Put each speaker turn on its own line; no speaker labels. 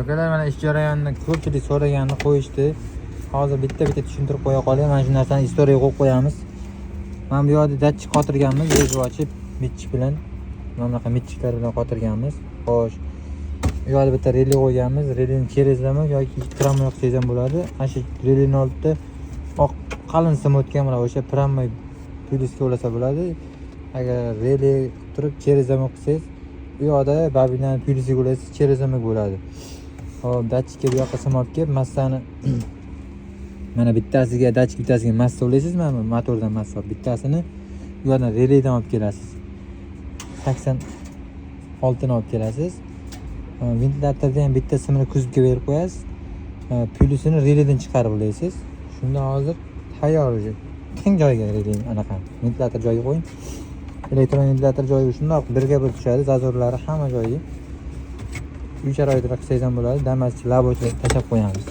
Akalar, mana ish jarayonini ko'pchilik so'raganini qo'yishdi. Hozir bitta bitta tushuntirib qo'ya qolay. Mana shu narsani история ga qo'yib qo'yamiz. Mana bu yoqda datchik qotirganmiz, o'zi ochib mitchik bilan. Mana bunaqa mitchiklar bilan qotirganmiz. Xo'sh. U yoqda bitta rele qo'yganmiz. Releni через замок yoki прямой qilsangiz ham bo'ladi. Mana shu releni oldida oq qalin sim o'tgan bo'ladi. O'sha прямой plyusga ulasa bo'ladi. Agar rele qilib turib через замок qilsangiz, u yoqda bobinani plyusiga ulaysiz, через замок bo'ladi. Hop, datchikka bu yoqqa sim olib kelib, massani mana bittasiga, datchik bittasiga massa ulaysiz, mana bu motordan massa olib, bittasini u yoqdan reledan olib kelasiz. 86 ni olib kelasiz. Ventilyatorda ham bitta simini kuzovga berib qo'yasiz. Plyusini reledan chiqarib ulaysiz. Shunda hozir tayyor уже. Tiqing joyiga releni, anaqa ventilyator joyiga qo'ying. Elektron ventilyator joyiga shundoq birga bir tushadi, зазор lari hamma joyi. Uy sharoitida qilsangiz ham bo'ladi. Damas лабочий tashlab qo'yamiz.